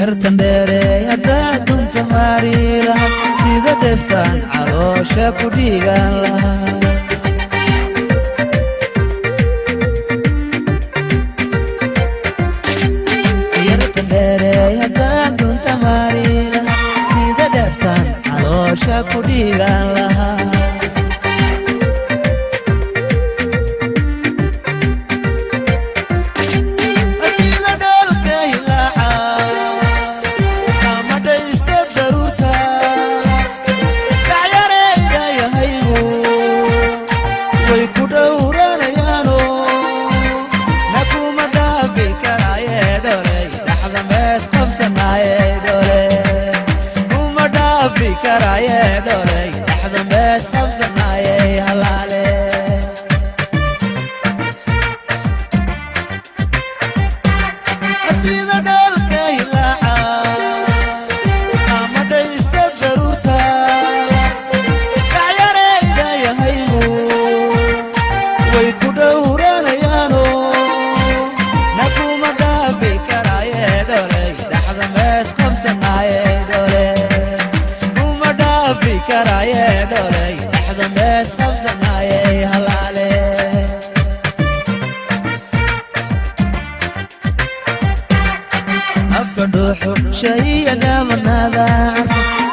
Yartan dheereey haddaa dunta maari lahaa, sida dheftaan caloosha ku dhiigan lahaa. Yartan dheereey haddaa dunta maari lahaa, sida dheftaan caloosha ku dhiigan lahaa. Sida dhalka hilaaca ama dhaysta daruurta, dhacyareyda yahaygu way ku dhowranayaano, na kuma dhaafi karaaye dholey, dhaxda mees qabsanaaye dhole, kuma dhaafi karaaye dholey, dhaxda mees qabsanaaye halaale. Sida dhalka hilaaca ama dhaysta daruurta, dhacyareyda yahaygu way ku dhowranayaano, na kuma dhaafi karaaye dholey, dhaxda mees qabsanaaye dhole, kuma dhaafi karaaye dholey, dhaxda mees qabsanaaye halaale. Afka dhuuxu shaiya dhamanada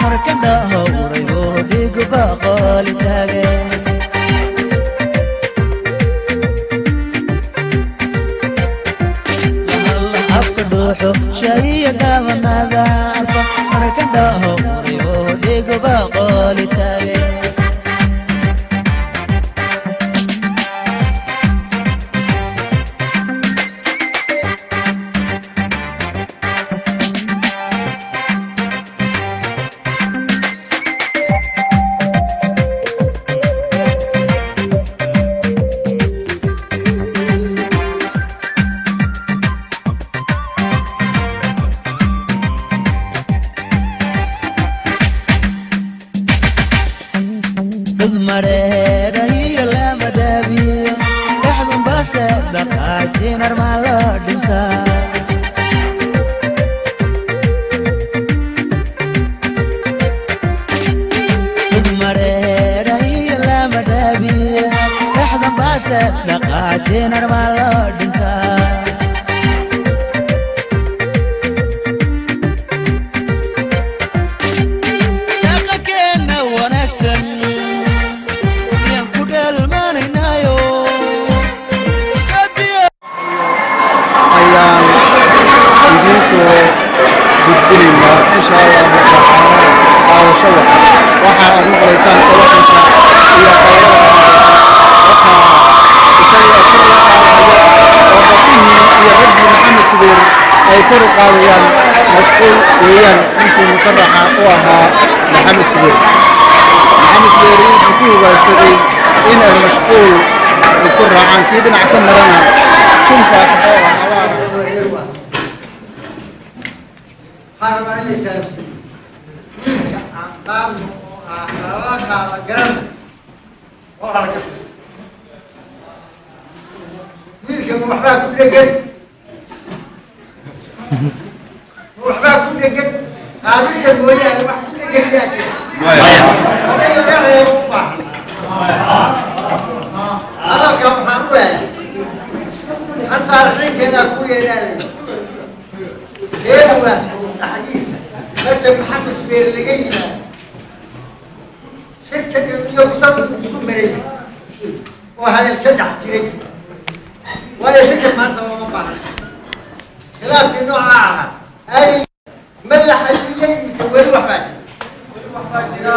marka dhahowray oo dhigu baqooli taage. Afka dhuuxu shaiya dhamanada marka dhahowray oo dhigu baqooli taage. Dhudmareera iyo lama dhaabiyo, dhexdunbase dhaqaajinar maa loo dhintaa? Dhudmareera iyo lama dhaabiyo, dhexdanbase dhaqaajinar maa loo dhintaa? Dhaqankeena wanaagsan yaan ku dheelmanaynayo. Ayaan idiin soo gudbinaynaa, insha Allahu tacaala. Daawasho waxa aad maqlaysaan, sawaxanka iyo qaylada, waxaa isaga kor loo qaadaya oo gabdhihii iyo raggii Maxamed Subeer ay kor u qaadayaan. Mashquul weeyaan ninkii musharaxa u ahaa Maxamed Subeer. Maxamed Subeer wuxuu ku hogaansaday in ay mashquul isku raacaan, kii dhinac ka marana kun faataxo oo habaar. Waxaan rabaa in la fahamsiiyo wiilka aan qaadno oo aan lala qaada garana oo kala garto. Wiilka ma waxbaa ku dhegan? Ma waxbaa ku dhegan? Qaadida mooyaane wax ku dhegan yaa jira? Oday laga reebo u baahan hadalka waxaan u waayay hataa rinkeedaa ku yeedhaalay reewa dhaxdiisa. Meesha Maxamed Beer laga yimaado, shirka iyo sabu isku maray oo hadal ka dhex jiray, waayo shirka maanta looma baahna. Khilaafkii nooca ahaa ay ma la xasiyey mise weli waxbaa jira?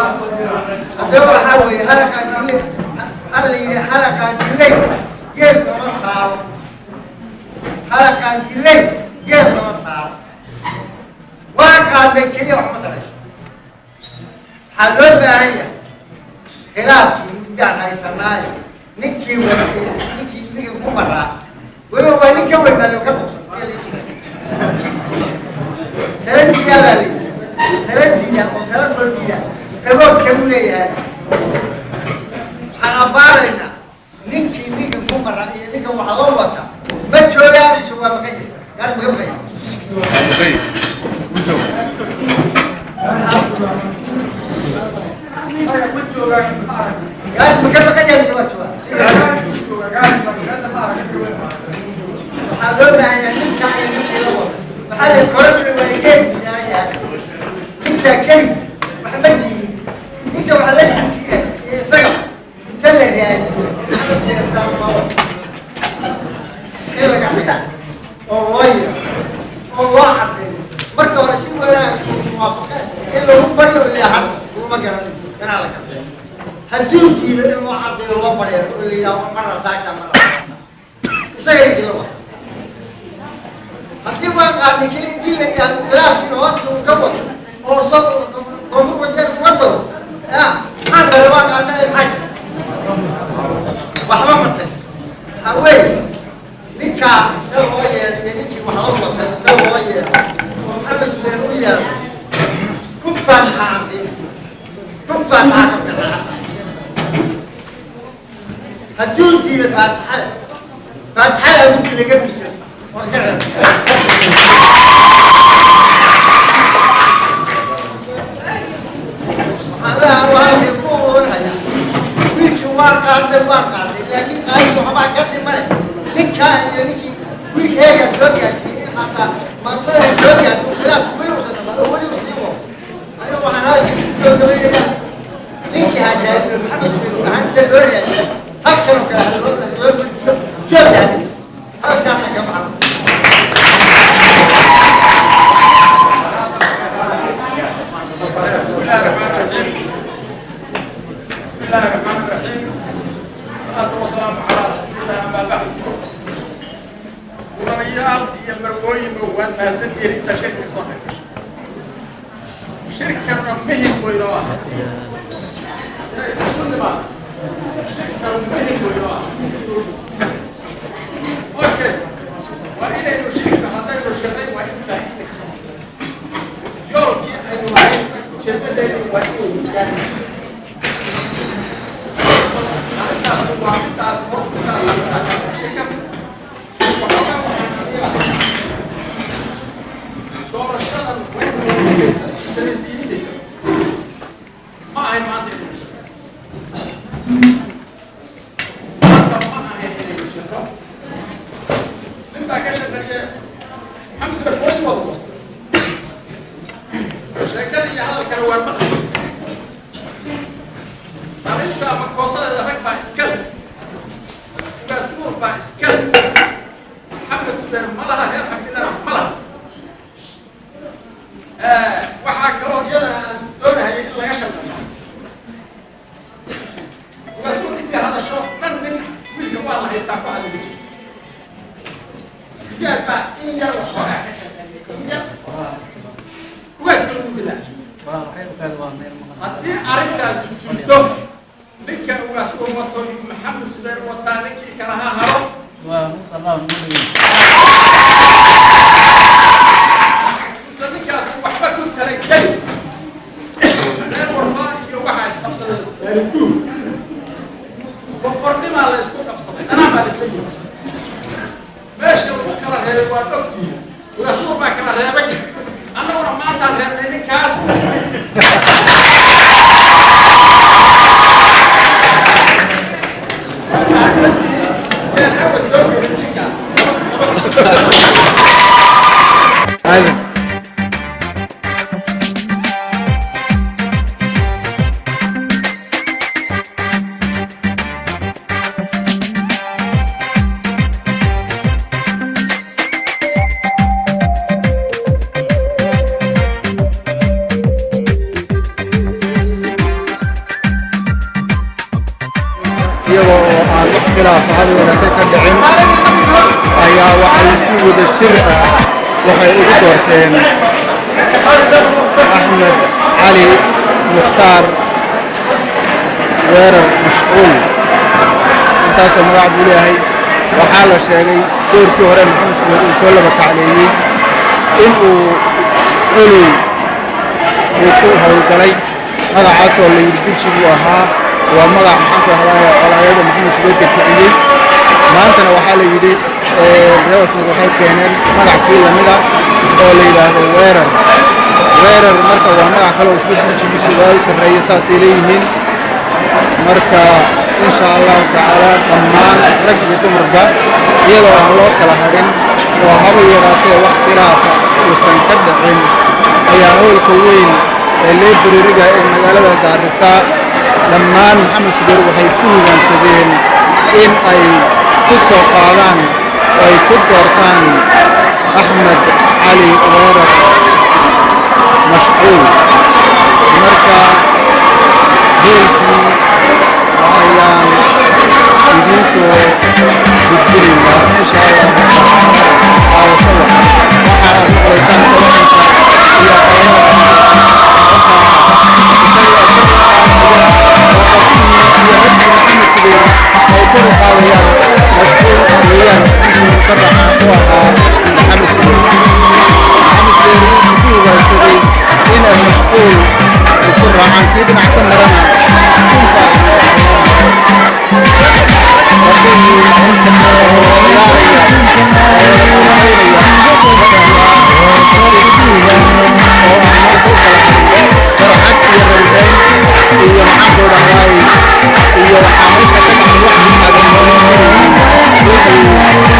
Haddaba waxaa weeye haraqaan dilay, waxaa la yidhi haraqaan dilay geed lama saaro, haraqaan dilay geed lama saaro. Waa qaadnay keliya wax ma tarayso. Waxaa loo baahan yahay khilaafkii muddaan haysanaayo, ninkii watay, ninkii ku maraa weliba waa nin ka weyn baa loo ka qabsan. Tala diidaa baa la yidhi, tala diida oo tala soo diida gabood kagu leeyahay. Waxaan abaaraynaa ninkii ninka ku mara iyo ninka waxa loo wata. Ma joogaa mise waa maqan yahay? Gaar maga maqan yahay? Gaas ma ka maqan yahay mise waa joogaa? Waxaa loo baahan yahay ninkaa iyo ninkii la wado. Waxaa la kororka waa geed buu saaran yahay. Ninkaa keli wax ma diidin. Ninka waxaa la tacsiinaya iyo isaga inta la raadiyo in laga xisa oo loo yeero oo loo caddeeyo marka hore si wanaag muwaafaqe in lagu baryo ilaa hadda kuma garan ganaa la caddeeyo. Hadduu diido in loo caddeeyo, loo baryeero oo la yidhaho marna taagta marna isaga ninkii la wato. Haddii waa qaatay keli intii la yidhahdo khilaafkiina hoosta uu ka wato oo soo koonfur wajeer ula tago, ya maxaa kale waa qaatay, maxaa waxba matay. Waxaa weeye ninkaa inta loo yeero iyo ninkii wax la watay inta loo yeero oo Maxamed Subeer u yeero, ku faatixaasi ku faatixa ka bixi. Hadduu diido faatixada, faatixada adduunka laga biso oo iska reeb. Waxaan leeyahay halkii ku oranaya wiilkii waa qaatay, waa qaatay, laakiin qaadis waxbaa ka dhimane. Ninkaa iyo ninkii wiilkeega soo gaarsiiyey in xataa maantada soo gaarto khilaafku weli uusan dhamaan oo weli uu sii wado. Aniga waxaan hadalkii ku soo gabaynayaa ninkii hajaasiro Maxamed Subeer waxaan inta loo raadiyo halkan oo kale loo loo fujiyo soo raadin hadalkaasaan ka baxan. بسم الله الرحمن الرحيم، بسم الله الرحمن الرحيم، الصلاة والسلام على رسول الله، أما بعد. Mudanayaal iyo marwooyinba, waad mahadsantihiin inta shirka soo qayb gashay. Shirkana muhim buu inoo ahaa. Isu nimaado shirkanu muhim buu inoo ahaa. Okay, waa inaynu shirka haddaynu shirnay waa in faa'iida ka soo yoolkii aynu lahayn, ujeedadeenu waa inaynu gaarno. Arrintaas waa intaas. Intaas shirka waxoogaa waxaan aniga doorashadan waa inaynu dhamaystiinayso. Ma ahayn maanta inaynu shirno, maanta ma ahayn inaynu shirno. Nin baa ka shaqeeye Maxamed Subeer koodi wada goostay. Sheekada iyo hadalkana waa maqlay. Arrinta makoosadeeda rag baa iska leh, ugaasmuur baa iska leh, Maxamed Subeer ma laha, reer Xabidana ma laha. Waxaa kaloo iyadana aan doonahayay in laga shaqeeyo ugaasmuur intii hadasho dhan nin wiilka waa la haystaa ku hadli ma jirto. Sigaad baa in yar waxoogaa ka shaqeeyay, in yar ugaaska lagu dilaa. Haddii arrintaasu jirto, ninka ugaas uu wato Maxamed Subeer wataa, ninkii kala ha haro use ninkaas waxba ku talageli. Reer Warfaa iyo waxaa isqabsaday Baaliguur, boqornimaa la isku qabsaday, dhanaan baa la isla yimi. Meesha lagu kala reebay waa dhogtii, ugaasmuur baa kala reebay, annaguna maantaan reebnay ninkaas. Yaan hawa soo gelin ninkaas. Aadan. Iyagoo oo aan wax khilaafa hal wanaagsan ka dhicin ayaa waxay si wada jir ah waxay ugu doorteen Axmed Cali Mukhtaar Weerar Mashquul. Intaasoo magac buu leeyahay. Waxaa la sheegay doorkii hore Maxamed Subeer uu soo laba kacleeyey in uu culey uu ku howlgalay, magacaasoo la yidhi durshiguu ahaa, waa magac maxaan ku ahdaye colaayada Maxamed Subeerka kiciyey. Maantana waxaa la yidhi reer Wasmad waxay keeneen magac kii lamida oo la yidhaahdo Weerar. Weerar marka waa magac kale oo isla burjigiisu waa u sarreeya, saasay leeyihiin. Marka insha Allahu tacaala dhammaan rag iyo dumarba, iyadoo aan loo kala hadhin oo haba yaraatee wax khilaafa uusan ka dhicin, ayaa howlka weyn ee library-ga ee magaalada Gaarisa dhammaan Maxamed Subeer waxay ku hogaansadeen in ay ku soo qaadaan oo ay ku doortaan Axmed Cali Weerar Mashquul. Marka hoolkii ayaan idiin soo gudbinaynaa, insha Allahu tacaala. Daawasho wacan. Waxa aad maqlaysaan sawaxanka iyo qaylada, waxaa isaga oo iyo raggii Maxamed Subeer ay kor u qaadayaan Mashquul weeyaan, ninkii musharaxa u ahaa Maxamed Subeer. Maxamed Subeer wuxuu ku hogaansaday inay Mashquul isu raacaan, kii dhinac ka marana dhulka gabdhihii oo ciyaaraya oo wada qalaynaya oo aan maanta u kala harin farxad iyo rabitaan iyo maxaan ku dhahdaay iyo waxaa meesha ka dhacay wax aadan noolin karaynin. Wixii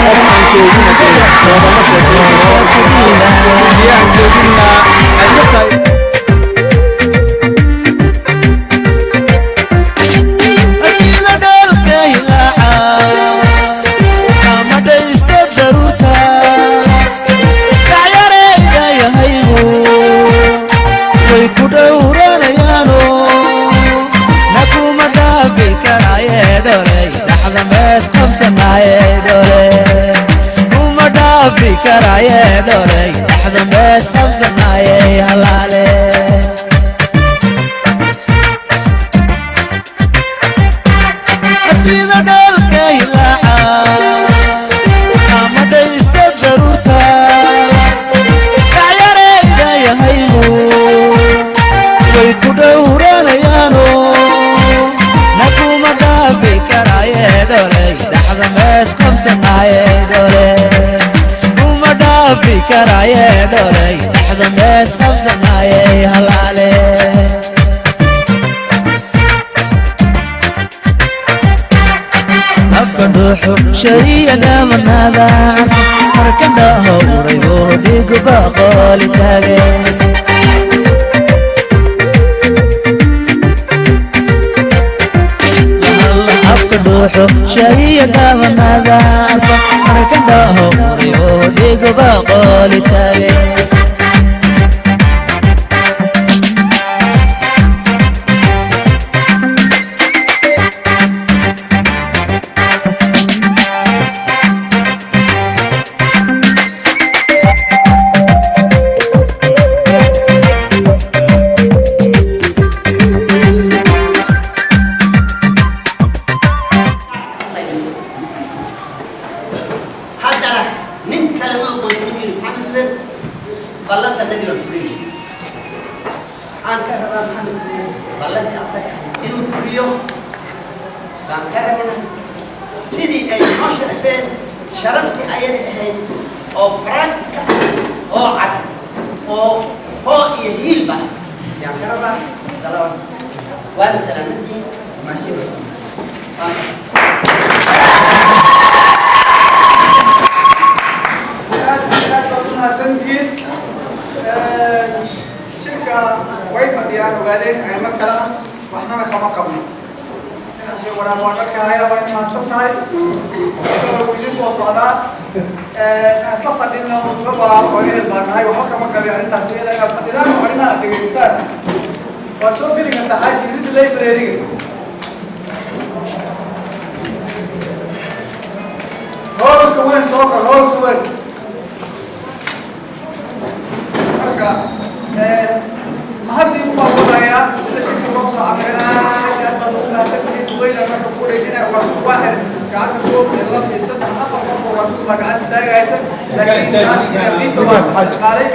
qof aan joogin hadee loogama sheekeyn karo, kii aan jooginna ay tahay. Sida dhalka hilaaca ama dhaysta daruurta, dhacyareyga yahaygu way ku dhowranayaano, na kuma dhaafi karaaye dholey, dhaxda mees qabsanaaye dhole, kuma dhaafi karaaye dholey, dhaxda mees qabsanaaye halaale. Sida dhalka hilaaca ama dhaysta daruurta, dhacyareyga yahaygu way ku dhowranayaano, na kuma dhaafi karaaye dholey, dhaxda mees qabsanaaye dhole, kuma dhaafi karaaye dholey, dhaxda mees qabsanaaye halaale. Afka dhuuxu shariya dhamanada, marka dhahowray buu dhigu baqooli taage. Afka dhuuxu shariya dhamanada, marka dhahowray buu dhigu baqooli taage. Haddana nin kale ma aqoontin yiri Maxamed Subeer, ballanta nadi baan fuliyey. Waxaan ka rabaa Maxamed Subeer ballantii asaga inuu fuliyo baan ka rabnaa, sidii ay noo sharafeen, sharaftii ayada ahayd oo practical ah oo cad oo hoo iyo hiilba yaan ka rabaa. Salaam waana salaamantiin maashin. Aad iyo aad baad u mahadsantihiin. Shirka way fadhiyaan ogaadeen aymo kale ah, waxnana kama qabno. Inaan waraab waan arkahaya, waa mahadsan tahay, wuu idin soo socdaa. Aan isla fadhino, dad walaalo oo ehel baan nahay, waxba kama qabi arrintaas iyada inaad fadhidaan oo arrimaha aad dhegaysataan. Waa soo geli kartaa xaaji iridda library-ga, hoolka weyn soo kor, hoolka weyn. Marka mahadii ku baan wadayaa sida shirka loo soo cabiray, aad iyo aad baad ugu mahadsantihiin. Duqeyda marka ku wareejinaya waa isku waaxid gacanta, 1, 2 iyo 3, 4 qof oo waa isku baa gacanta taagaysa, laakiin taas vito baa isticmaalay.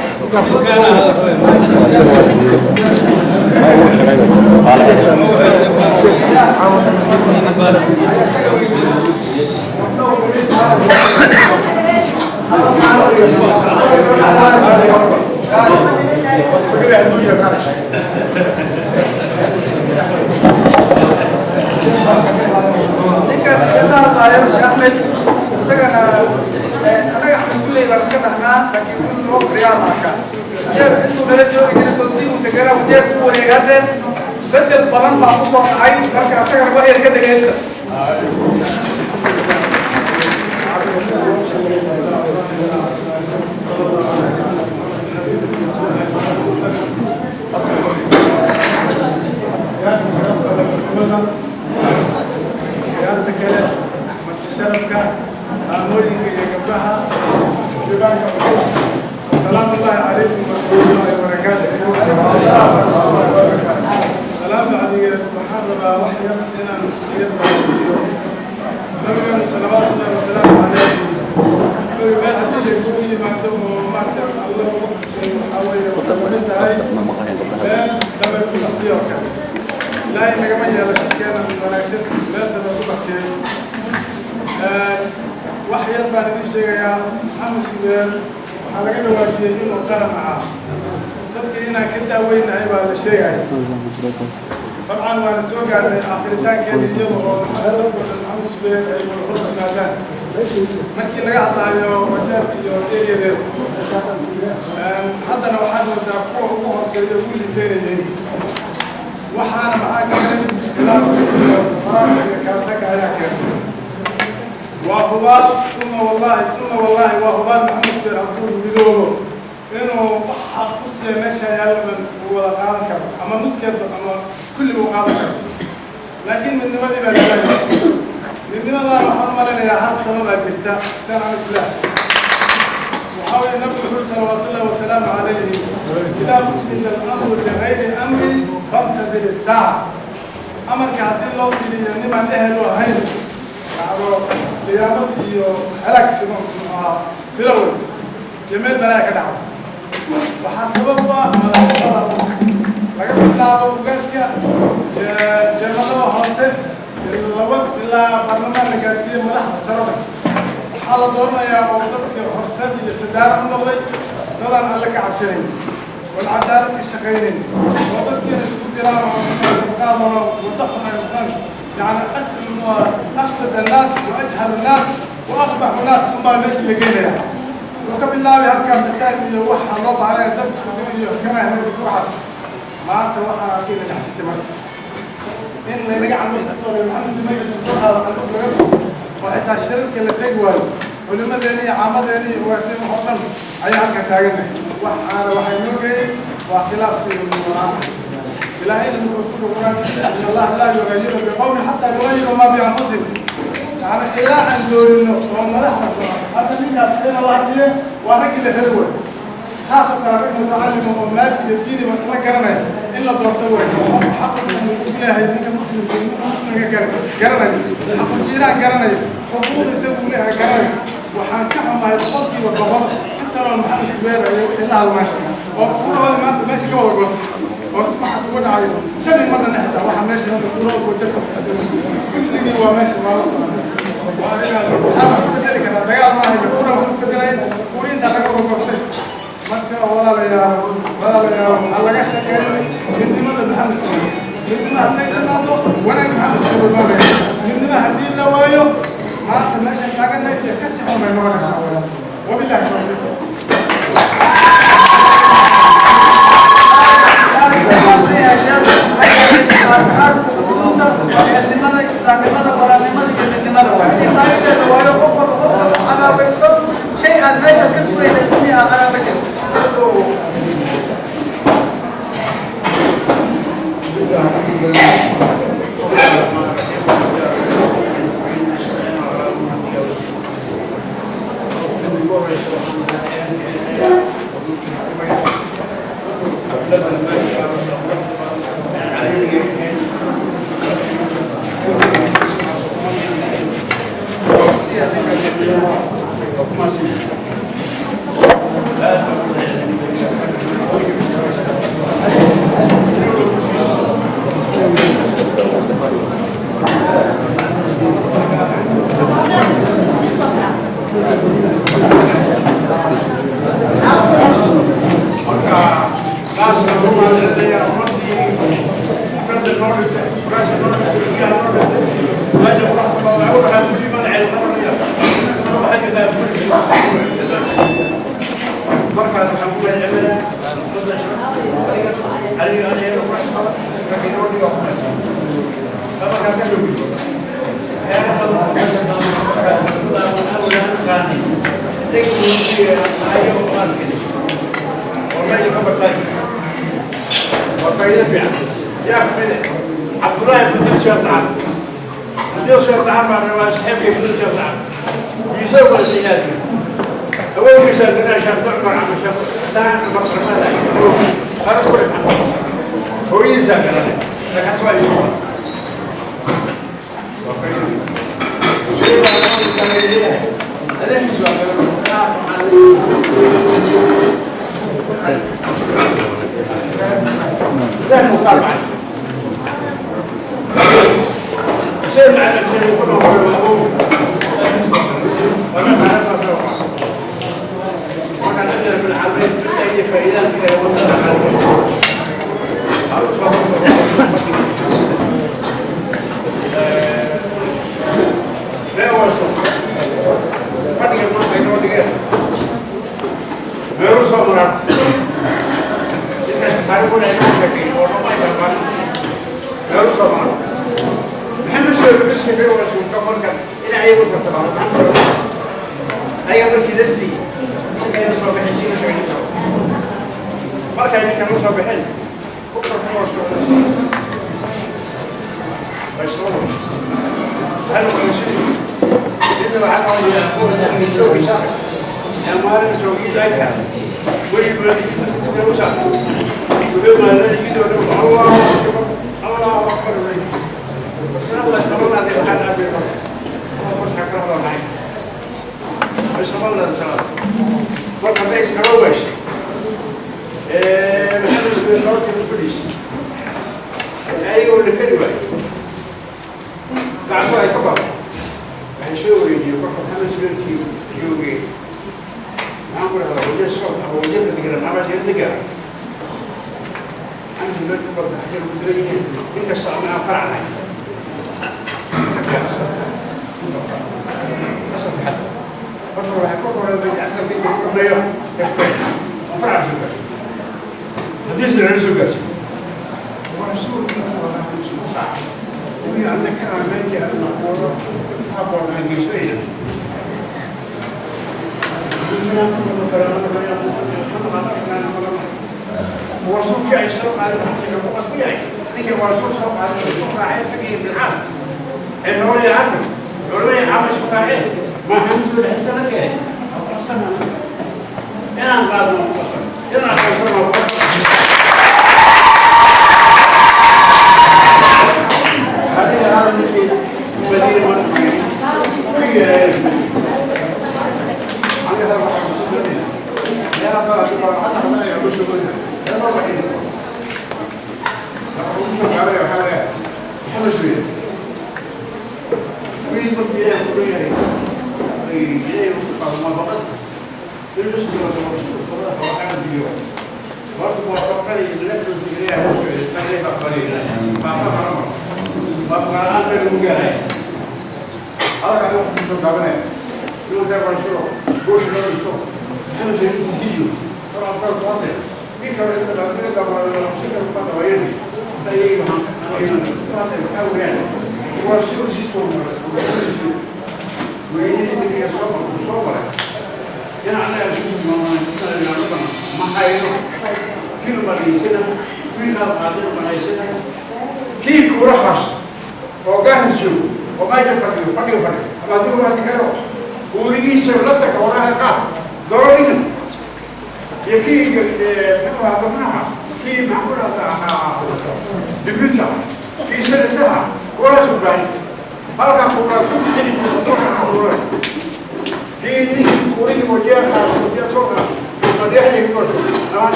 Wajeer intuu nala joogi jiray soo si uu deganaa Wajeer ku wareegay, haddeen bedel badan baa ku soo dhacay. Marka asagana wax yar ka dhegaysta. Ciyaarta kale, marti sharafka, maamooyinka iyo gabdhaha, diiwaanka cusub, asalaamu ullahi calaykum waraxmatullahi wabarakaatu. Salaam bacdigeed, waxaan rabaa wax yar inaan iga baraarujiyo. Nabigeenu salawaatullahi wasalaamu calayhi wuxuu meel haddii la isugu yimaado oo maaragtay Alla ugu xusiyo, waxaa weeye waxay kamid tahay meel dabay ku baxtay oo kale. Ilaahay nagama yeelo shirkeena mid wanaagsan meel dabay ku baxtiyey. Wax yar baan idiin sheegayaa. Maxamed Subeer waxaa laga dhawaajiyey inuu qaran ahaa, dadka inaan ka daaweynahay baa la sheegaya. Dabcan waana soo gaarnay aakhiritaankeeda, iyada oo dadku dhan Maxamed Subeer ay wada hoos yimaadaan markii laga hadlaayo Wajeer iyo eriyadeeda. Haddana waxaad moodaa kuwa ugu hooseeya ugu liiteynayeen. Waxaana maxaa keenay? Khilaafka iyo faraanka iyo kala taga ayaa keenay. Waa hubaal, uma wallahi, uma wallahi, waa hubaal Maxamed Subeer hadduu midoobo inuu waxa kursiga meesha yaalla dhan uu wada qaadan karo, ama nuskeedba ama kulliba uu qaadan karo, laakiin midnimadii baa lalaayay. Midnimadaana waxaan u malaynayaa hal sano baa jirta saan an islah. Waxaa weeye nabigu wuxuu salawaatullahi wasalaamu calayhi: "إذا أسند الأمر لغير أمري فانتظر الساعة." Amarka haddii loo tiriyo nimaan ehel u ahayn, dhacdo qiyaamad iyo halaag sigo filo wey iyo meel balaa ka dhacdo. Waxaa sabab u ah madaxnimada, laga bilaabo ugaaska, jeemadada hoose, laba ilaa baarlamaan la gaarsiiyey, madaxda sarada. Waxaa la dooranayaa oo dadka horseed iyo sadaara u noqday dadaan Alle ka cabsanayn oon cadaalad ka shaqaynayn oo dadkiina isku diraan oo qaadano waddo xun ay noqdaan. Yani أفسد الناس وأجهل الناس وأقبح الناس unbaa meesha la geenaya. Wuxuu ka bilaabay halkaa fasaad iyo waxa loo baahnay, dad isku dir iyo kama waxaas. Maanta waxaan arkay la dhaxjisay marka in laynaga candhuuf tufto, Maxamed si magaciisa soo qaado, candhuuf laga tufo oo xitaa shirarka la tegi waayo. Culimadeeni iyo caamadeeni iyo ugaaseen wax oo dhan ayaa halkan taaganay. Waxaana waxay noo geeyey waa khilaafka iyo muwaraanta. Ilaahayna wuxuu ku quraankiisa: "إن الله لا يغير بقوم حتى يغيروا ما بأنفسهم." Yani ilaa aan doorino oo madaxda hadda ninkaas xina la siiye waa raggii la heli way. Saas oo kale rag mutacalima oo maadi iyo diiniba isla garanaya in la doorto way. Xaqu uu ku leeyahay ninka muslimka, ninka muslimka kale garanaya, xaqu jiiraan garanaya, xuquuqda isagu uu leeyahay garanaya. Waxaan ka xumahay 100% intanoo Maxamed Subeer iyo wixii la halmaashay oo kurawada maanta meesha ka wada goostay oo si waxa kugu dhacayo shalay ma dhanna. Xitaa waxa meesha hadda kurawada gojarsa kulligii waa meesha waa la socda. Waa inaad waxaa wax ku bedeli karaa dagaal maaha, kura wax ku bedelay kuriinta laga wada goostay. Marka walaalayaal, walaalayaal, ha laga shaqeeyo midnimada Maxamed Subeer. Midnimo hadday timaado, wanaag Maxamed Subeer imaanaya. Midnimo haddii la waayo, maanta meeshan taaganay iyo kasii xun bay noqonaysaa. وبالله التوفيق. Aasaaska xuduudda waa ehelnimada, islaamnimada, walaalnimada iyo midnimada. Waay intaa inta la waayo, qof walba qofka cadaawaysto, shay aad meeshaas ka sugaysa dunya aakhara ma jirto. Marka qaadka ugu mahadcelinayaa. عبد الله بن شيخ العام بديو شيخ العام انا صاحبي بديو شيخ العام يسوي السيئات هو يسوي لنا شيخ عمر عم شيخ ساعة عمر ما هو يسوي لنا لك اسوي يوم لا مقارنة حسين مع حسين يكون هو أبوه وأنا ما أعرف وكان عندنا في العربية أي فائدة لا وصل فاتك ما ينو دقيقة ميرو صبرا إذا كانوا كنا نشوفك ولا ما يفهم ميرو صبرا أي مركي دسي كان يصور بحسين شغلين ما كان يصور بحل بكرة كبر شغل بس هل هو شيء إذا بعد يقول يا مارن شوقي ذاك ويقول يقول ما لا يجد الله أكبر الله أكبر بس الله استمرنا على الحال أبي الله معي بس الله إن شاء الله مرة بيس كروبش محمد بن صوت الفليس أيوة اللي كلمة بعد ما يكبر يعني شو يجي محمد بن كيو كيوجي ما أقول هذا وجه صوت أو وجه بتقرأ ما بس يدقى عندي بيت كبر حجر مدري إنك صار فرعنا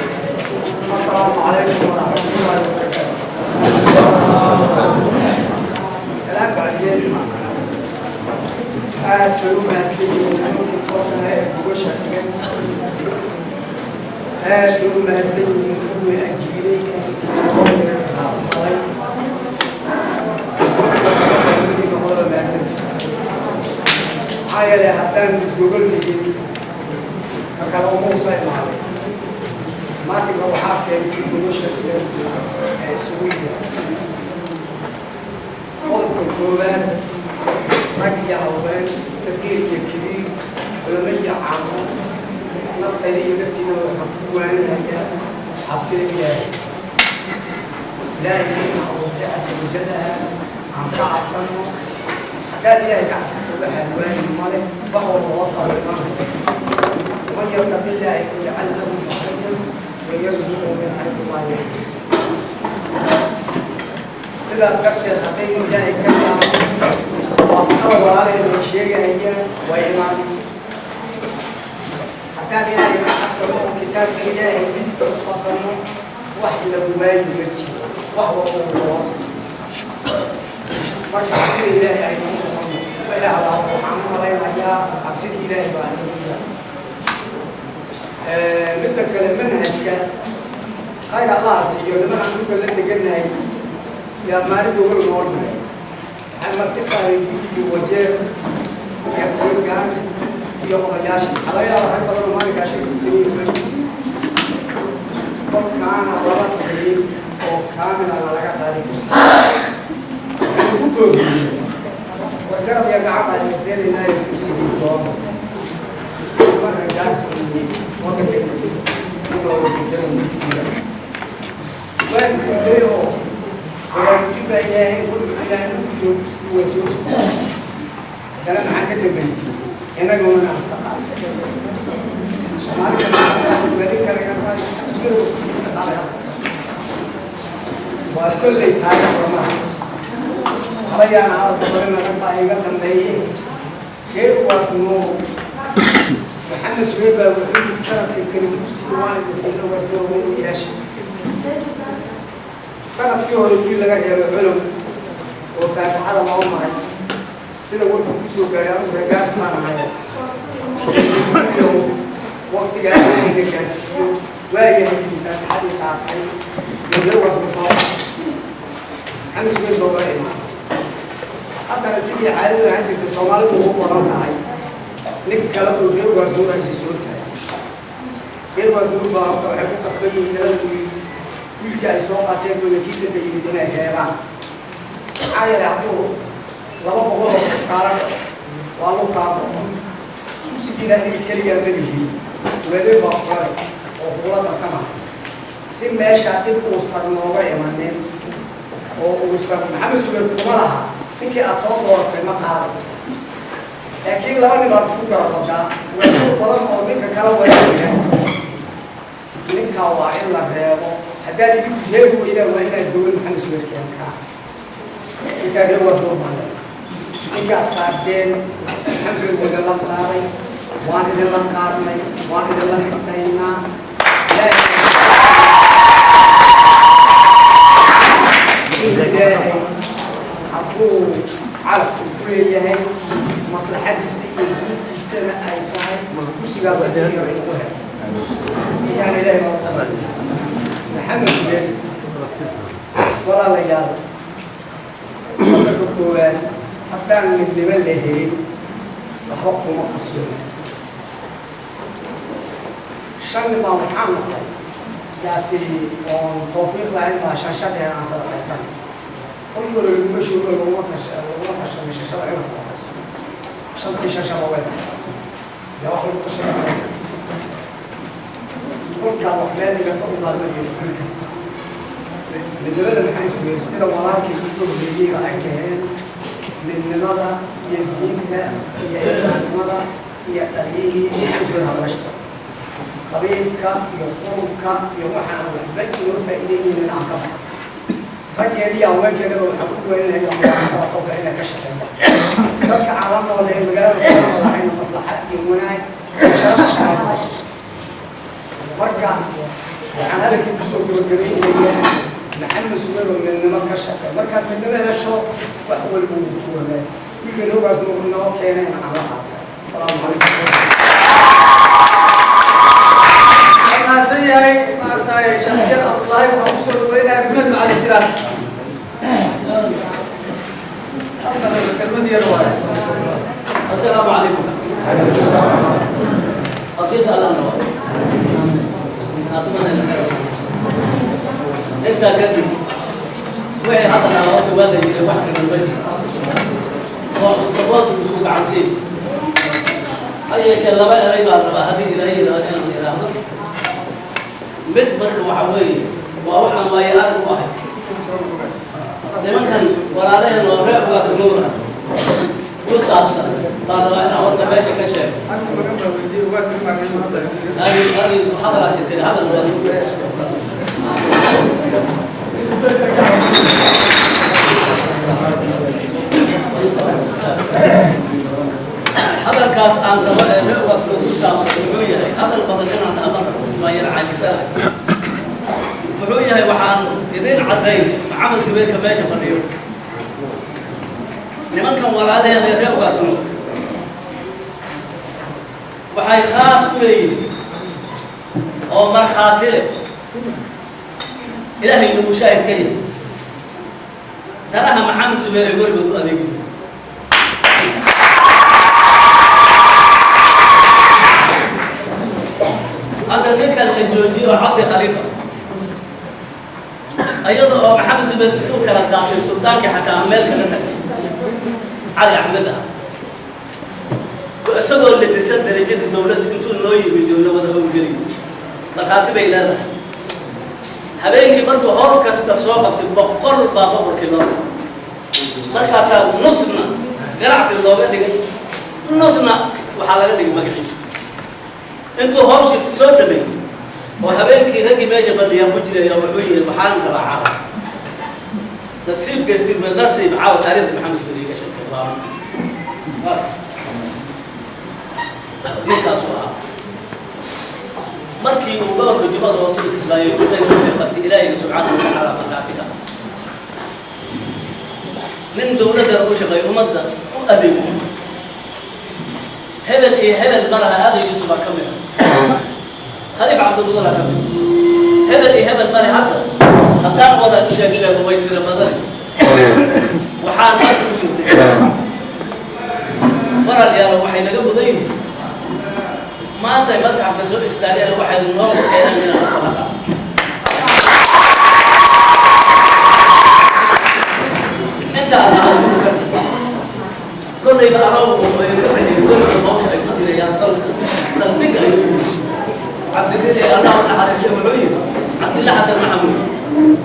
السلام عليكم ورحمة الله وبركاته. السلام عليكم. Aad bay u mahadsan yihiin nimankii toosana ee gogosha dhigan. Aad bay u mahadsan yihiin kuwii ajiibay ee aqbalay. Wada mahadsan. Maxaa yeelay haddaan gogol dhigin ka kale uma usa imaaday. Maatinka waxaa keenay gogosha dhigan ee isugu yimid. Qodobka koowaad, rag iyo haween, saqiir iyo kabiir, culamo iyo caamo, naftayda iyo naftiina waxaan ku waaninayaa cabsida Ilaahay. Ilaahay ina abuurtay casa wajallaha aan ka cabsano. Haddaad Ilaahay ka cabsato, waxaad waani male, wax walba hoos baa imanaya. Man yattaqi Illaaha yajcal lahu makhrajan wayarzuqhu min xaysu laa yaxtasib. Sidaa darteed haddaynu Ilaahay ka yaabno, waafaqada walaalaheen ay sheegahayaan waa imaan. Haddaan Ilaahay ka cabsano oo kitaabka Ilaahay midigta u qabsano, wax la waayi ma jiro, wax walba uu hoos. Marka cabsida Ilaahay aynu u noqono. Ilaah baa waxaan u malaynayaa cabsida Ilaahay baa inagu yahay. Midda kale, manhajka khayr Allahas iyo niman aan dhulka la deganahay yaa maalin gogol noo dhigay. Waxaan marti qaaday guddigii Wajeer iyo kuwa Gaaris iyo odayaasha. Waxaa laga yaabaa rag badan oo maalinkaa shirka ku tegay. Kolkaana laba qayb oo kaamila lalaga qaaday kursiga. Waxaan ugu boogiyey, war garab iyo gacan baan idin kursigii doono. Marka Gaaris oo yimid wadanka ku nool. Waan diiday oo baraarujin baa Ilaahay kullu Ilaahay nagu diido, kursigii waa soo. Haddana maxaan ka dambaysay? Innaguna iska qaaday Soomaali kale kale kursiga iska qaaday. Waa kolley taariikhda maaha. Waxba hadalka badan rag baa iga dambeeye. Reer Ugaas Nuur Maxamed Subeer baa wuxuu yidhi, sanadkan kale kursiga waan idin siina, Ugaas Nuur u yeeshay. Sanadkii hore wiil laga reebay Colow oo faatixada loo maray, sida warku kusoo gaaray, anigu reer Gaas baan ahay, waktigaa ina gaarsiiyo waayahay, faatixadii qaatay reer Ugaas Nuur soo Maxamed Subeer baa uga imaan. Haddana sidii caadada ahaan jirtay Soomaalidu ugu badan tahay, nin kale oo reer Ugaas Nuur aysa soo tahay. Reer Ugaas Nuur baa horta waxay ku qasban yihiin labada wiil, wiilkii ay soo qaateen mooda kii dambe yimid, inay reebaan. Maxaa yeelay hadduu 200 oo kaala dhaco waa lu kaa go'o kursigiina. Adiga keligaa ma lihin, weedeen baa furanay oo kugula tartama. Si meesha dhib uusan nooga imanin oo uusan Maxamed Subeer kuma laha ninkii aad soo dooratay ma qaaday, laakiin laba nin baad isku garab wadaa, waasuur badan oo ninka kala wareegaya. Ninkaa waa in la reebo. Haddaad idinku reebi weydaan, waa inaad dowlad Maxamed Subeer keentaa. Ninkaa reer Waas loo baahday, ninkaad qaadeen Maxamed Subeer waa idinla qaaday, waan idinla qaadnay, waan idinla hisaynaa. Ilaahay hadduu calafku ku leeyahay, maslaxadiisa iyo guurtiisana ay tahay, kursigaas yar inagu helo. Intaan Ilaahay baa u. Maxamed Subeer. Walaalayaal, marka koowaad, haddaan midnimo la helin, waxba kuma qabsoono. Shan nin baa waxaan noqday yaa tiri oon tawfiiq lahayn baa shanshadheen aan sadaqaysan. Kolkii hore laguma shoogo, laguma tashanay shanshada in la sadaqaysto. Shantii shanshaba way baxday. Dee wax lagu tashada ma kolkaad wax meel dhigato ubaad ma fuli karta. Midnimada maxay sugeer sida walaalkii ku horreeyey ay dhaheen, midnimada iyo diinta iyo islaamnimada iyo dhalyihii maxay sugeer hadlasha qabiilka iyo qurubka iyo waxaan waxba inoo faa'iideynaynin aan ka baxo. Raggeeda iyo haweenkeedaba waxaan ku weyninayaa qofka inay ka shaqeeyaan dadka aan la noolahay magaalada ku noolahayna maslaxa iyo wanaag iyo sharaf. Marka waxaan hadalkii kusoo gabagabaynayaa, Maxamed Subeer oo midnimo ka shaqeey. Markaad midnimo hesho, wax walba wuu ku wanaag. Wiilka noogaas noo keenay aan la qaata. Asalaamu calaykum. Mahadsan yahay maaragtay shaksiyad Cabdullaahi. Waxaan kusoo dhaweynayaa Maxamed Macali Siraad. Kelmad yar waaye. السلام عليكم. حقيقة الأمر أتمنى أن أنت كذب وحي هذا أنا وقت هذا يجي واحد من الوجه وصوات وسوق عسير أي شيء لا بقى ريبة ربا هذه إلهي لا إله إلا هو. mid marka waxa weeye waa waxaan waaye arag u ahay nimankan walaalaheen oo reer ugaas nuur ah ku saabsan baan rabaa inaan horta meesha ka sheego. Hadal aad tiri, hadal waa. Hadalkaas aan rabo ee reer ugaas nuur ku saabsan wuxuu yahay hadal badan inaan amar waa yar caajisanahay. Wuxuu yahay, waxaan idin caddayn Maxamed Zubeyrka meesha fadhiyo, nimankan walaalaheen ee reer ugaas nuur waxay khaas u leeyihiin oo markhaati leh, Ilaahayna mushaahid ka yahay, danaha Maxamed Zubeer ay weligood u adeegi jireen. Hadda ninkan la joojiyo oo Cabdi Khaliifa, iyada oo Maxamed Zubeer intuu kala qaatay sultaankii xataa meel kaga tagay Cali Axmed ah, isagoo lebisan darajada dowladda intuu noo yimid oo la wada howlgeliyo, markhaati bay leedahay. Habeenkii markuu howl kasta soo qabtay, 100 baa boqorkii loo dhigay. Markaasaa nusna ganacsi looga dhigay, nusna waxaa laga dhigay magaciisa. Intuu hawshiisa soo dhamay oo habeenkii raggii meesha fadhiyaan ku jiray oo wuxuu yihi, waxaan rabaa caawa nasiib gastirma nasiib caawa taariikhda Maxamed Zubeer iga sheekay. Waa ninkaasu ahaa markii uu gobolka Jubbada Hoose u Kismaayo joogay, wuxuu qabtay Ilaahayga subxaanahu watacaala markhaati ka nin dowladdana u shaqeeyo, ummadda u adeego. Hebel iyo hebel ma laha. Aadan Yuusuf baa ka mid ah, Khaliif Cabdilmudala ka mid ah, hebel iyo hebel male. Hadda haddaan wada sheeg sheego way tiro badane. Waxaan marka usoo degay, walaalayaalo, waxay naga mudan yihiin maanta ay masxafka soo istaageen, waxay noo keeneen inaan u talaqaa. Inta aan kollayba anoogu ay ka fadhiyay weliga hawsha ay ku jirayaan dalka saldhig ayuu Cabdillah, Allah u naxariistay, wuxuu yidhi Cabdillah Xasan Maxamuud,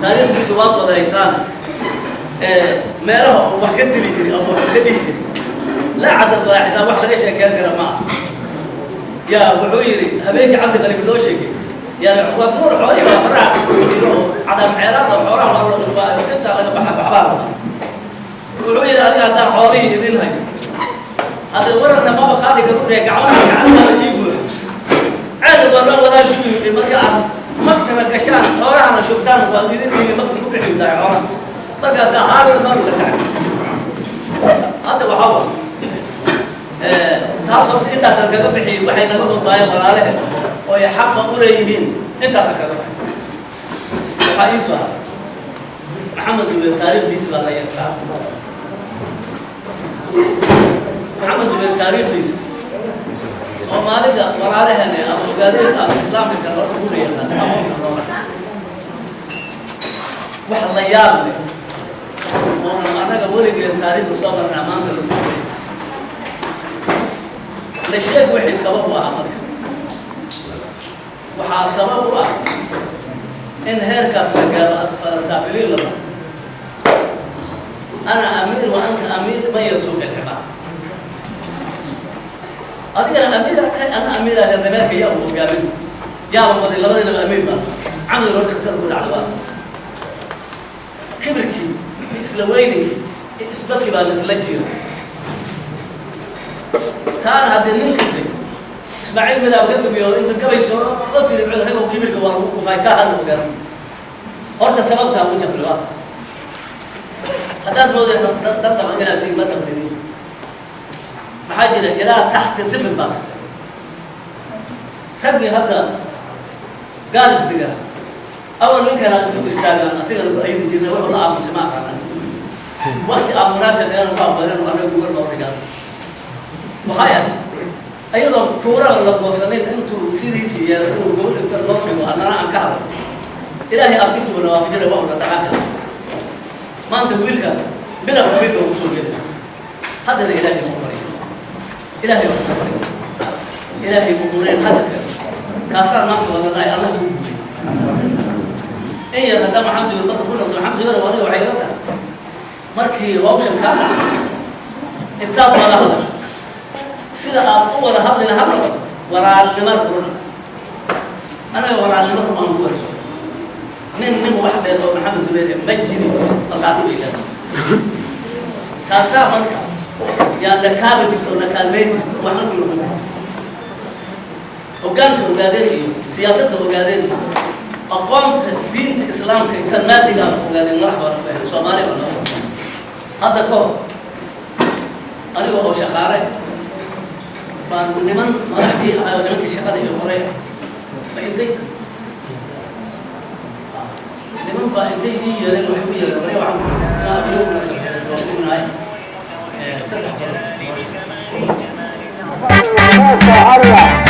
taariikhdiisa waad wada haysaan, meelaha uu wax ka dili jiray ama wax ka dhihi jiray laa cadad walaa xisaab, wax laga sheekeyn kara ma aha. Yaa wuxuu yidhi habeenkii Cabdi Khaliif loo sheegay, yani waa suur xoolihii baa faraha ku jiro oo cadaab ceeraad oo xoolaha waa loo shubaa oo intaa laga baxa waxbaa la wuxuu yidhi, aniga haddaan xoolihii idin hayo hadda wararna maba qaadi karo dhee, gacmaha gacantaada ii buuxa ceelna waa loo wadaa shubi yidhi. Marka aad magtana gashaan xoolahana shubtaan waad idin dhiibi magta ku bixi dahay xoolaha. Markaasaa haalin mar la sacay. Hadda waxaa wa taas horta intaasaan kaga bixiyey. Waxay naga mudnaayeen walaalahe oo ay xaqa u leeyihiin intaasaan kaga baxay. Waxaa ii soo haray Maxamed Zubeer taariikhdiisi baa la yaqaan. Maxamed Zubeer taariikhdiisa Soomaalida walaalaheena ama ogaadeenka ama Islaamka kale horta kuna yaqaan aqoonka loola. Wax la yaab leh oonan annaga weligeed taariikhda soo marnaa maanta lagu sheegay la sheeg. Wixii sabab u ah marka, waxaa sabab u ah in heerkaas la gaaro asfala saafiliin laba, أنا أمير وأنت أمير، من يسوق الحمار؟ Adigana amiiraa tahay, ana amiiraa. Reer dameerka yaa uu hogaamin, yaaba waday, labadiinaba amiir baa camdi. Horta qisada ku dhacda waa kibirkii iyo isla weyninkii iyo isbadkii baa la isla jiira. Taana haddii nin kibray, Ismaaciil midaab ka gabiyo inta gabayso oo tiri ragoo kibirka waa lagu kufay, ka hadla ogaan. Horta sababtaa ugu jabray waa taas. Haddaad moodaysa dad dad daban inaad tihiin, ma dabnidin. Maxaa jira? Ilaa taxti sifir baa tagtay. Raggii hadda gaaris degaa awal ninkana intuu istaagaan asigana ku aydi jirnay, wuxuu la aamusay ma aqaanan. Waqti aan munaasib eena ku aqbalin oo anaga gobol loo dhigaa, waxay ahayd ayadoo kuuraba la goosanayn intuu sidiisii yeelo inuu gobol inta loo figo, annana aan ka hadal. Ilaahay abtirtuba nawaafijina waa una dhaqaaqi. Maanta wiilkaas bilowga midka ugu soo geli haddana Ilaahay ma baryo, Ilaahay baan ka baryo, Ilaahay buu ureen xasadka kaasaan maanta wadanahay. Allah kuu guuray in yar. Haddaa Maxamed Zubeer marka ku noqdo, Maxamed Zubeer, aniga waxay ila tahay markii hawshan kaa dhacday intaad wada hadasho, sida aad u wada hadlayna ha noqoto walaalnimo run. Anaga walaalnimo run aan ku warso. Nin nin wax dheer oo Maxamed Zubeer ma jiri jirin, markhaati bay leedahay. Taasaa marka yaa nakaabi jirto oo nakaalmeyn jirto, waxna ku noqon jirto. Hoggaanka ogaadeen iyo siyaasadda ogaadeen iyo aqoonta diinta Islaamka intan maadiga aan ogaadeen, madax baan ku ahay, Soomaali baan noo. Hadda ka hor aniga oo shaqaale baan niman madaxdii ahay oo nimankii shaqada iyo horay ba intay niman baa intay ii yeereen, waxay ku yeereen, "Warya, waxaan inaa abyoogna samxeed waa ognahay 3 qodob noo sheeg."